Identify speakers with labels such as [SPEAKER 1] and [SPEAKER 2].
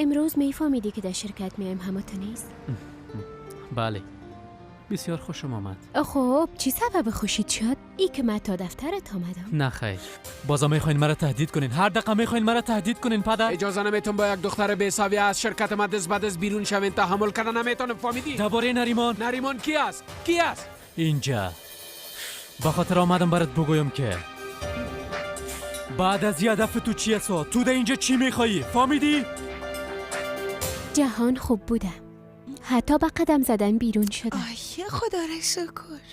[SPEAKER 1] Имрӯз мефаҳмидӣ, ки дар ширкат меоем, ҳама ту нест.
[SPEAKER 2] Бале, бисёр хушам омад.
[SPEAKER 1] Хуб, чӣ сабаби хушит шуд? И ки ман то дафтарат омадам.
[SPEAKER 2] На хайр, бозам мехоҳед маро таҳдид кунед. Ҳар дақиқа мехоҳед маро таҳдид кунед, падар.
[SPEAKER 3] Иҷоза наметон бо як духтари бесавия аз ширкати ма дез ба дез берун шавен. Таҳаммул карда наметонам, фаҳмидӣ?
[SPEAKER 2] Дар бораи Наримон.
[SPEAKER 3] Наримон ки аст? Ки аст?
[SPEAKER 2] Инҷа ба хотир омадам барат бугӯям, ки баъд аз ҳадафи ту чи аст? Ту дар инҷа чӣ мехоҳӣ, фаҳмидӣ?
[SPEAKER 1] Ҷаҳон хуб буда. Ҳатто ба қадам задан берун шудам.
[SPEAKER 4] آیه، خدا را شکر.